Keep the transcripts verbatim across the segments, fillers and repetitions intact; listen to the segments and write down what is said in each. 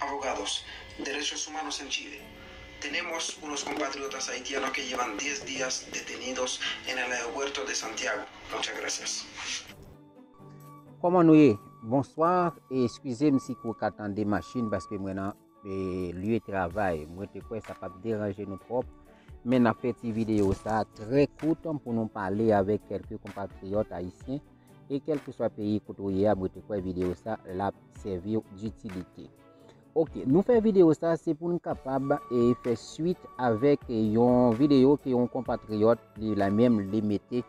Abogados, derechos humanos en Chile. Tenemos unos compatriotas haitianos que llevan diez días detenidos en el aeropuerto de Santiago. Muchas gracias. Kòman nou ye? Bonswa, e eskize m si ke w ka tande machin paske mwen nan e, lye travay. Mwen te kwè sa p ap deranje nou twòp, men n ap fè ti videyo sa a trè kout pou nou pale avèk kèlke konpatriyòt ayisyen e kèlkeswa peyi kote w ye a, mwen te kwè videyo sa l ap sèvi w ditilite. Oke, nou fè videyo sa se pou n kapab e, fè swit avèk yon videyo ke yon konpatriyòt li la menm li mete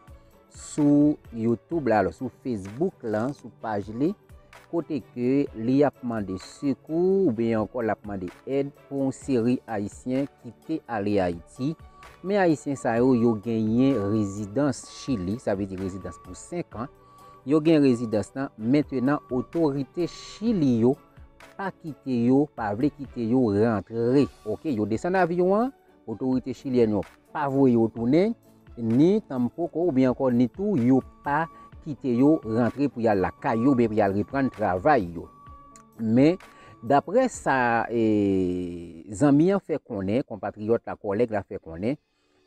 sou YouTube la, alò sou Facebook la, sou paj li, kote ke li ap mande sekou oubyen ankò l ap mande èd pou yon seri ayisyen ki te ale Ayiti. Men ayisyen sa yo, yo genyen rezidans Chili, sa vle di rezidans pou senk an. Yo gen rezidans lan, mentenan otorite Chili yo pa kite yo, pa vle kite yo rantre. Oke, yo desann avyon an, otorite chilyèn yo pa voye yo tounen, ni tanpoko oubyen ankò ni tou yo pa kite yo rantre pou y al lakay yo oubyen pou y al reprann travay yo. Men, daprè sa e, zanmi an fè konnen, konpatriyòt la, kòlèg la fè konnen,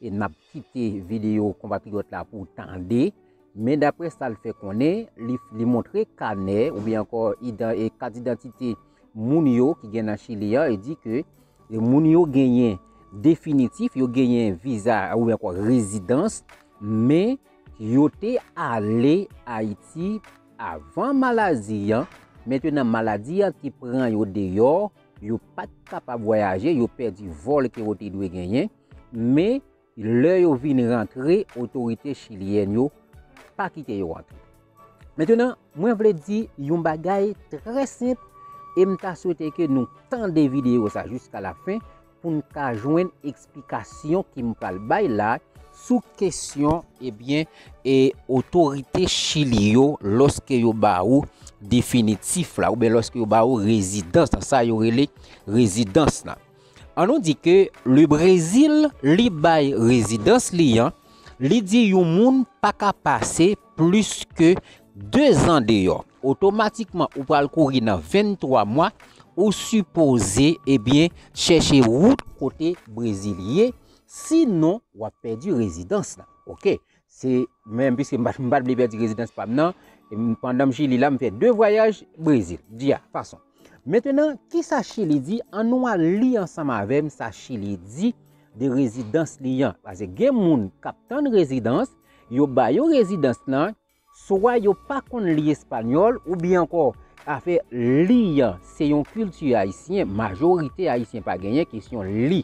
e n ap kite videyo konpatriyòt la pou w tande, men daprè sa l fè konnen, li, li montre kanè oubyen ankò idan, e kat idantite moun yo ki gen nan Chili an, e di ke e moun yo genyen definitif, yo genyen viza oubyen ankò rezidans, men yo te ale Ayiti avan maladi an. Mentenan maladi an te pran yo deyò, yo pa t kapab vwayaje, yo pèdi vòl ke yo te dwe genyen, men lè yo vin rantre, otorite chilyèn yo pa kite yo rantre. Mentenan, mwen vle di yon bagay trè senp e m ta swete ke nou tande videyo sa jiska la fen pou n ka jwenn eksplikasyon ke m pral bay la sou kesyon, ebyen, e otorite Chili yo lòske yo ba ou definitif la oubyen lòske yo ba ou rezidans la, sa yo rele rezidans la. An nou di ke le Brezil li bay rezidans li an, li di yon moun pa ka pase plis ke de zan deyò. Otomatikman ou pral kouri nan venntwa mwa, ou sipoze, ebyen, chèche wout kote Brezil ye, sinon w ap pèdi rezidans la. Oke, se menm piske m pa, m pa t vle pèdi rezidans pa m nan, e m, pandan m Chili la, m fè de vwayaj Brezil, di a fason. Mentenan, kisa Chili di? Ann nou al li ansanm avè m sa Chili di de rezidans li an. Paske gen moun k ap tann rezidans, yo ba yo rezidans lan, swa yo pa konn li espanyòl, oubyen ankò afè li an se yon kilti ayisyen, majorite ayisyen pa genyen kesyon li.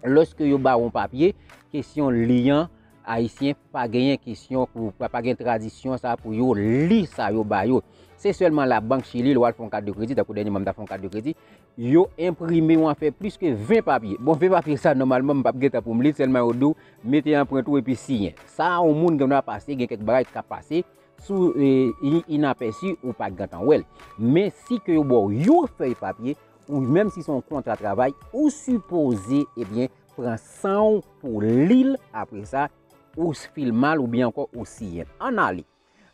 Lòske yo ba w yon papye, kesyon li an, ayisyen pa genyen kesyon pou, pa, pa gen tradisyon sa pou yo li sa yo ba yo. Se sèlman labank Chili, lè w al fè yon kat de kredi, tankou dènyèman m ta fè yon kat de kredi, yo enprime yon afè plis ke ven papye. Bon, ven papye sa, nòmalman, m p ap gen tan pou m li l, sèlman yo di w, mete anprent ou epi siyen. Sa, yon moun gen dwa pase, gen kèk bagay k ap pase, sou, e, i-, inapèsi, ou pa t gentan wè l. Men, si ke yo ba w yon fèy papye, ou menm si se yon kontra travay, ou sipoze, ebyen, pran san w pou w li l, apre sa, ou filma l oubyen ankò ou siyen l. Ann ale.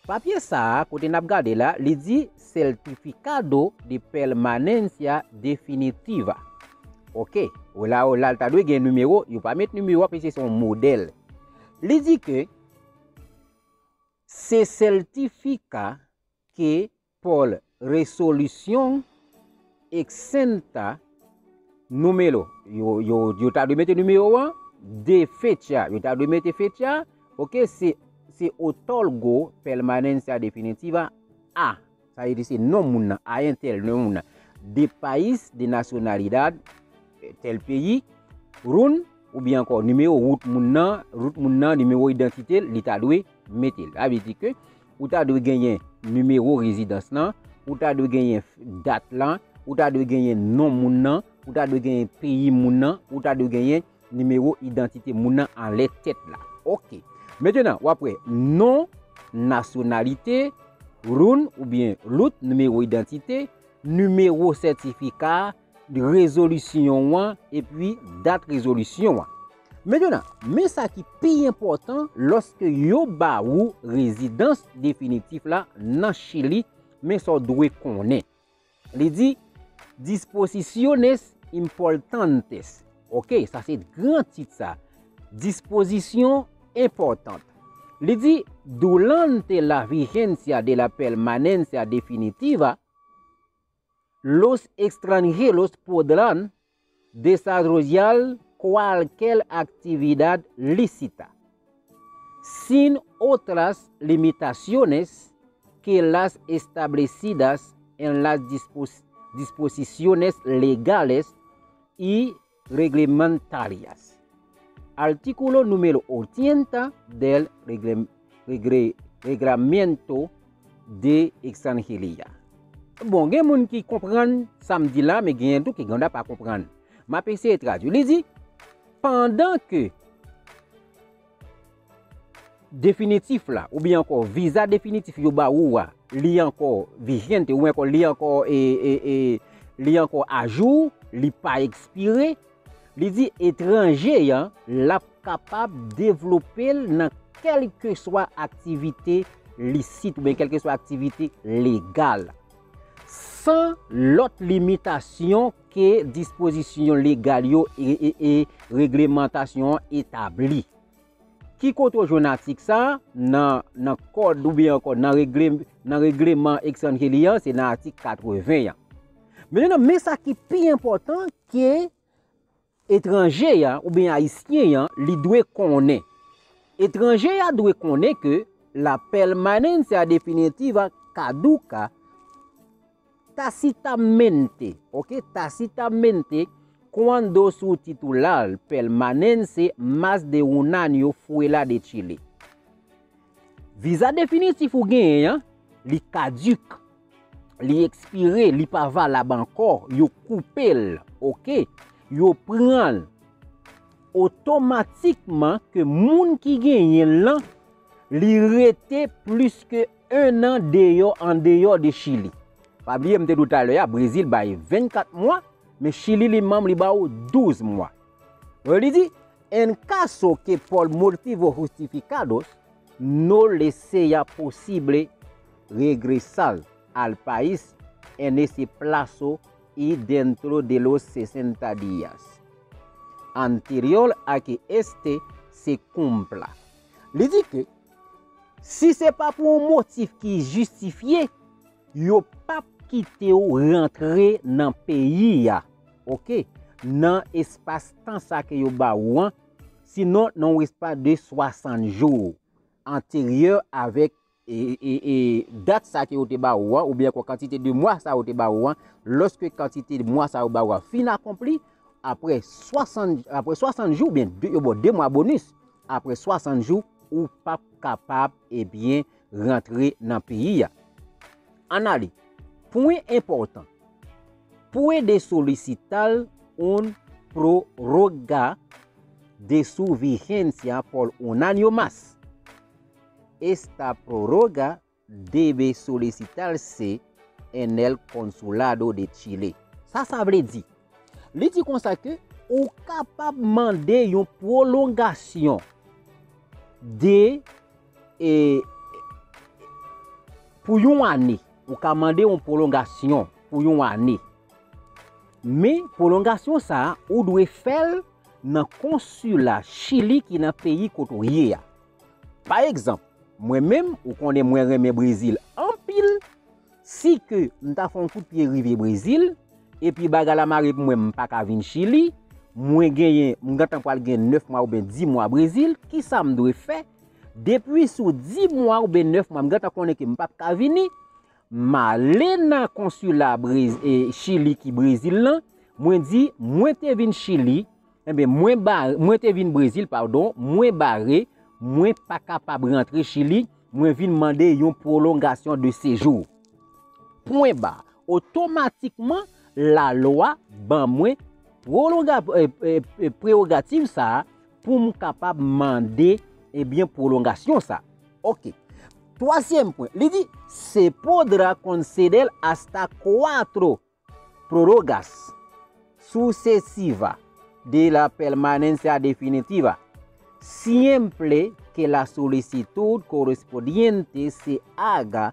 Papye sa a, kote n ap gade la, li di Certificado de Permanencia Definitiva. Oke, o la, o la, l ta dwe gen nimewo, yo pa met nimewo a, paske se yon modèl. Li di ke se sètifika ke por resolución exenta número, yo, yo, yo ta dwe mete nimewo an, de fecha, yo ta dwe mete fecha, oke, se, se otorgo permanencia definitiva a, sa vle di se non moun nan, a entèl, non moun nan, de país, de nacionalidad, tèl peyi, run, oubyen ankò nimewo wout moun nan, wout moun nan, nimewo idantite l, li ta dwe mete l. Sa vle di ke ou ta dwe genyen nimewo rezidans lan, ou ta dwe genyen dat lan, ou ta dwe genyen non moun nan, ou ta dwe genyen peyi moun nan, ou ta dwe genyen nimewo idantite moun nan anlè tèt la. Oke. Mentenan, w ap wè non, nasyonalite, run oubyen root, nimewo idantite, nimewo sètifika, rezolisyon an epi dat rezolisyon an. Mentenan, men sa ki pi enpòtan lòske yo ba ou rezidans definitif la nan Chili, men sa w dwe konnen. Li di, Disposiciones importantes. Ok, sa se gran tit sa. Dispozisyon enpòtan. Li di, durante la vigencia de la permanencia definitiva, los extranjeros podrán desarrollar cualquier actividad lícita, sin otras limitaciones que las establecidas en las dispos- disposiciones legales y reglamentarias. Artículo número ochenta del regle- regre- Reglamento de Extranjería. Bon, gen moun ki konprann sa m di la, men gen tou ki genlè pa konprann. M ap eseye tradui. Li di, pandan ke definitif la, oubyen ankò viza definitif yo ba ou a, li ankò vigente, oubyen ankò li ankò, e, e, e, li ankò ajou, li pa ekspire, li di etranje an, l ap kapab devlope l nan kèlkeswa aktivite lisit oubyen kèlkeswa aktivite legal, san lòt limitasyon ke dispozisyon legal yo e, e, e reglemantasyon an etabli. Ki kote w jwenn atik sa a? Nan, nan kòd oubyen ankò nan regle, nan regleman Extranjería an, se nan atik katreven an. Mentenan, men sa ki pi enpòtan ke etranje a oubyen ayisyen an, li dwe konnen. Etranje a dwe konnen ke la permanencia definitiva caduca tácitamente, ok, tácitamente cuando su titular permanece más de un año fuera de Chile. Viza definitif ou genyen an, li kadik, li ekspire, li pa valab ankò, yo koupe l, ok? Yo pran l. Otomatikman ke moun ki genyen l lan, li rete plis ke en an deyò, andeyò de Chili. Pa bliye, m te di w talè a, Brezil bay vennkat mwa, men Chili li menm li ba w douz mwa. Li di, en caso que por motivos justificados no le sea posible regresar al país en ese plazo y dentro de los sesenta días anterior a que este se cumpla. Li di ke si se pa pou yon motif ki jistifye, yo p ap kite w rantre nan peyi a, ok, nan espas tan sa ke yo ba ou an, sinon nan yon espas de swasant jou, anteryè avèk, e, e, e, dat sa ke yo te ba ou an, oubyen ankò kantite de mwa sa yo te ba ou an, lòske kantite de mwa sa yo ba ou an fin akonpli, apre swasant, apre swasant jou, oubyen de, yo ba w de mwa bonis, apre swasant jou, ou p ap kapab, ebyen, rantre nan peyi a. Ann ale. Pwen enpòtan. Puede solicitar un prórroga de su vigencia por un año más. Esta prórroga debe solicitarse en el consulado de Chile. Sa sa vle di? Li di konsa ke ou kapab mande yon pwolongasyon de, e, pou yon ane. Ou ka mande yon pwolongasyon pou yon ane. Men, pwolongasyon sa a, ou dwe fè l nan konsila Chili ki nan peyi kote w ye a. Pa egzanp, mwen menm, ou konnen mwen renmen Brezil anpil, si ke m ta fè yon kout pye rive Brezil, epi bagay la mare pou mwen, m pa ka vin Chili, mwen genyen, m gentan pral gen nèf mwa oubyen dis mwa Brezil, kisa m dwe fè? Depi sou dis mwa oubyen nèf mwa, m gentan konnen ke m p ap ka vini, m ale nan konsila Brez-, e, Chili ki Brezil lan, mwen di, mwen te vin Chili, enben, mwen ba-, mwen te vin Brezil, padon, mwen bare, mwen pa kapab rantre Chili, mwen vin mande yon pwolongasyon de sejou. Pwen ba. Otomatikman, lalwa ban mwen pwolonga-, e, e, e, prewogativ sa a pou m kapab mande, ebyen, pwolongasyon sa a. Ok. Twazyèm pwen, li di, se podrá conceder hasta cuatro prórrogas sucesivas de la permanencia definitiva, siempre que la solicitud correspondiente se haga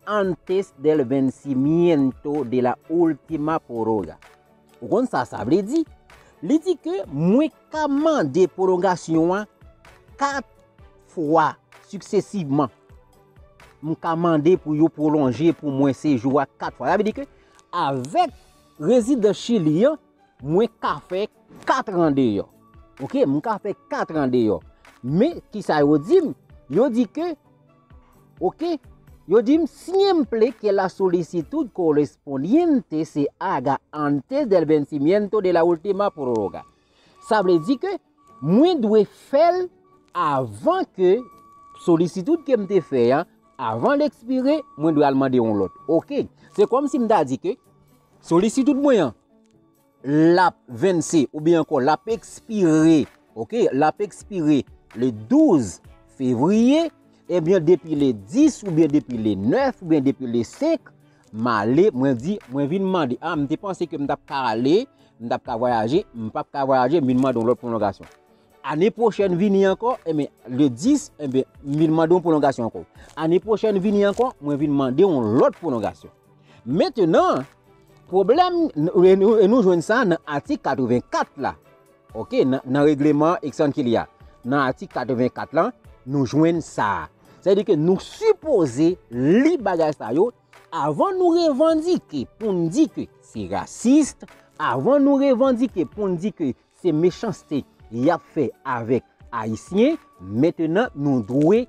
antes del vencimiento de la última prórroga. Ou konn sa sa vle di? Li di ke mwen ka mande pwolongasyon an kat fwa siksesivman. M ka mande pou yo pwolonje pou mwen sejou a kat fwa. Sa vle di ke avèk rezidans Chili an, mwen ka fè kat an deyò. Oke, m ka fè kat an deyò. Men, kisa yo di m? Yo di ke, oke, yo di m, siempre que la solicitud correspondiente se haga antes del vencimiento de la última prórroga. Sa vle di ke mwen dwe fè l avan ke solisitid ke m te fè an, avan l ekspire, mwen dwe al mande yon lòt. Oke, se kòmsi m ta di ke solisitid mwen an, l ap vense oubyen ankò l ap ekspire, oke, l ap ekspire le douz fevriye, ebyen depi le dis oubyen depi le nèf oubyen depi le senk, m ale, mwen di, mwen vin mande, a, m te panse ke m t ap ka ale, m t ap ka vwayaje, m p ap ka vwayaje, m vin mande yon lòt pwolongasyon. Ane pwochèn vini ankò, ebyen, le dis, ebyen, m vin mande yon pwolongasyon ankò. Ane pwochèn vini ankò, mwen vin mande yon lòt pwolongasyon. Mentenan, pwoblèm, e nou, e nou jwenn sa nan atik katrevenkat la. Oke, nan, nan regleman Exxon Chile a. Nan atik katrevenkat la, nou jwenn sa. Sa vle di ke nou sipoze li bagay sa yo avan nou revandike pou n di ke se rasis, avan nou revandike pou n di ke se mechanste y ap fè avèk Ayisyen, mentenan nou dwe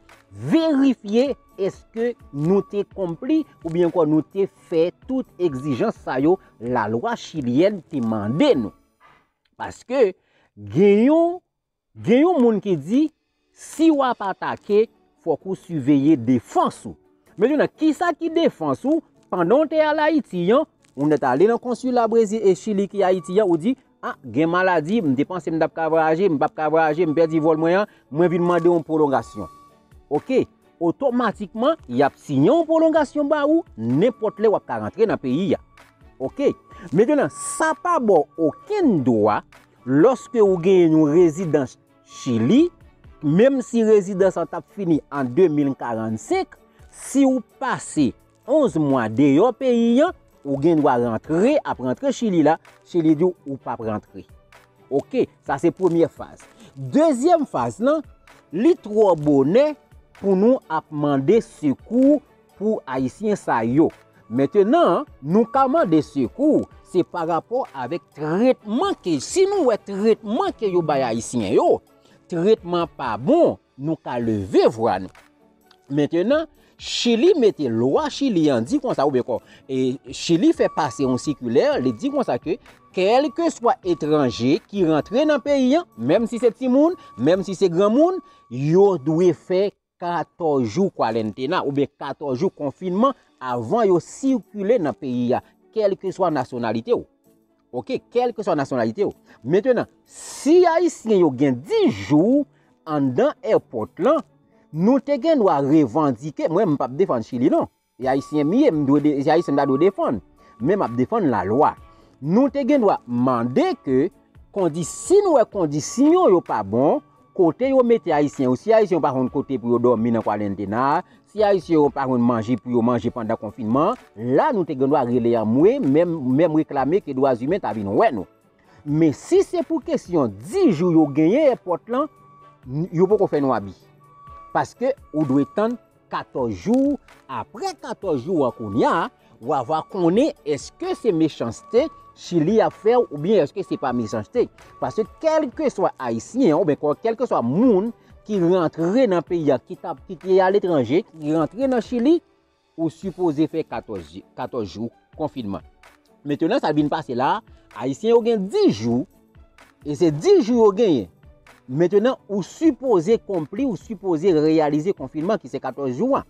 verifye èske nou te konpli oubyen ankò nou te fè tout egzijans sa yo lalwa chilyèn te mande nou. Paske gen yon, gen yon moun ki di, si w ap atake, fòk ou siveye defans ou. Mentenan, kisa ki defans ou? Pandan w te al Ayiti an, ou nèt ale nan konsila Brezil e Chili ki Ayiti an, ou di, a, gen maladi, m te panse m t ap ka vwayaje, m p ap ka vwayaje, m pèdi vòl mwen an, mwen vin mande yon pwolongasyon. Oke, otomatikman, y ap siyen yon pwolongasyon ba ou, nenpòt lè w ap ka rantre nan peyi a. Oke, mentenan, sa pa ba w okenn dwa, lòske ou genyen yon rezidans Chili, menm si rezidans an t ap fini an de mil karannsenk, si w pase onz mwa deyò peyi an, ou gen dwa rantre, ap rantre Chili la, Chili di w ou p ap rantre. Oke, sa se premyè faz. Dezyèm faz lan, li twò bonè pou nou ap mande sekou pou Ayisyen sa yo. Mentenan, nou ka mande sekou, se pa rapò avèk tretman ke, si nou wè tretman ke yo bay Ayisyen yo, tretman pa bon, nou ka leve vwa nou. Mentenan, Chili mete lwa Chili an di konsa, oubyen kò, e Chili fè pase yon sikilè, li di konsa ke kèlkeswa etranje ki rantre nan peyi an, menm si se timoun, menm si se granmoun, yo dwe fè katòz jou kwarantena oubyen katòz jou konfinman avan yo sikile nan peyi a, kèlkeswa nasyonalite w. Oke, kèlkeswa nasyonalite w. Mentenan, si Ayisyen yo gen dis jou anndan èpòt lan, nou te gen dwa revandike, mwen, m p ap defann Chili non. E Ayisyen m ye, m dwe de, se Ayisyen m ta dwe defann. Men m ap defann lalwa. Nou te gen dwa mande ke kondi, si nou wè kondisyon yo pa bon, kote yo mete Ayisyen yo, si Ayisyen yo pa jwenn kote pou yo dòmi nan kwarantena a, si Ayisyen yo pa jwenn manje pou yo manje pandan konfinman, la nou te gen dwa rele anmwe, menm, menm reklame ke dwa imen ta vin wè nou. Men si se pou kesyon dis jou yo genyen èpòt lan, n-, yo poko fè nou abi. Paske ou dwe tann katòz jou, apre katòz jou an kounye a, w a va konnen èske se mechanste Chili ap fè w oubyen èske se pa mechanste. Paske kèlkeswa Ayisyen an, oubyen kò-, kèlkeswa moun ki rantre nan peyi a, ki t ap, ki te aletranje, ki rantre nan Chili, ou sipoze fè katòz, katòz jou konfinman. Mentenan, sa vin pase la, Ayisyen yo gen dis jou, e se dis jou yo genyen. Mentenan, ou sipoze konpli, ou sipoze reyalize konfinman ki se katòz jou an.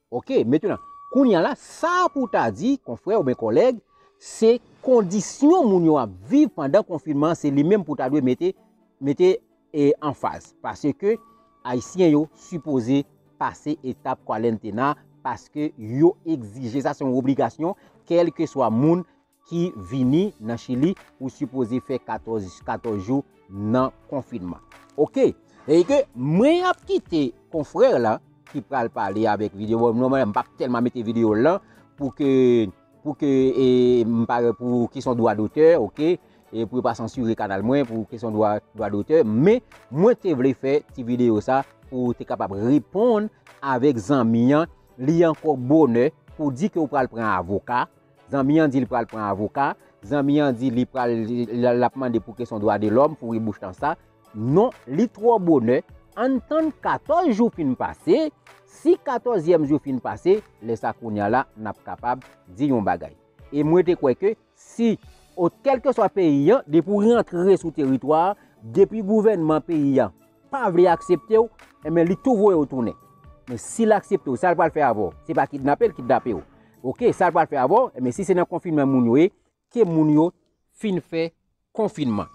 Oke, mentenan, kounye a la, sa pou ta di, konfrè oubyen kòlèg, se kondisyon moun yo ap viv pandan konfinman an, se li menm pou ta dwe mete, mete, e, anfaz. Paske Ayisyen yo sipoze pase etap kwarantena, paske yo egzije sa, se yon obligasyon, kèlkeswa moun ki vini nan Chili, ou sipoze fè katòz, katòz jou nan konfinman. Oke, e ke mwen ap kite konfrè la, ki pral pale avèk videyo. Bon, nòmalman, m p ap tèlman mete videyo lan pou ke, pou ke, e, m pa, pou kesyon dwa dotè, oke? E pou yo pa sansire kanal mwen, pou kesyon dwa, dwa dotè. Men, mwen te vle fè ti videyo sa pou te kapab reponn avèk zanmi an. Li ankò bonè pou di ke w pral pran avoka. Zanmi an di li pral pran avoka. Zanmi an di li pral, li, l ap mande pou kesyon dwa de lòm, pou rebouch nan sa. Non, li twò bonè. Ann tann katòz jou fin pase. Si katòzyèm jou fin pase, lè sa kounye a la, n ap kapab di yon bagay. E mwen te kwè ke si, o, kèlkeswa peyi an, depi w rantre sou teritwa a, depi gouvènman peyi an pa vle aksepte w, enben, li tou voye w tounen. Men si l aksepte w, sa l pral fè avè w? Se pa kidnape l kidnape w. Oke, sa l pral fè avè w? Enben, si se nan konfinman moun yo ye, ke moun yo fin fè konfinman.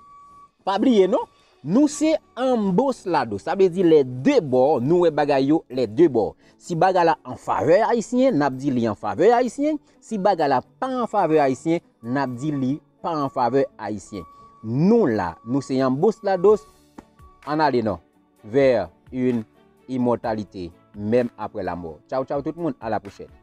Pa bliye non, nou se ambos lado. Sa vle di lè de bò, nou wè bagay yo lè de bò. Si bagay la an favè ayisyen, n ap di li an favè ayisyen. Si bagay la pa an favè ayisyen, n ap di li pa an favè ayisyen. Nou la, nou se ambos lados. Ann ale non, vers une immortalité, même après la mort. Tchaw, tchaw tout moun, à la prochaine.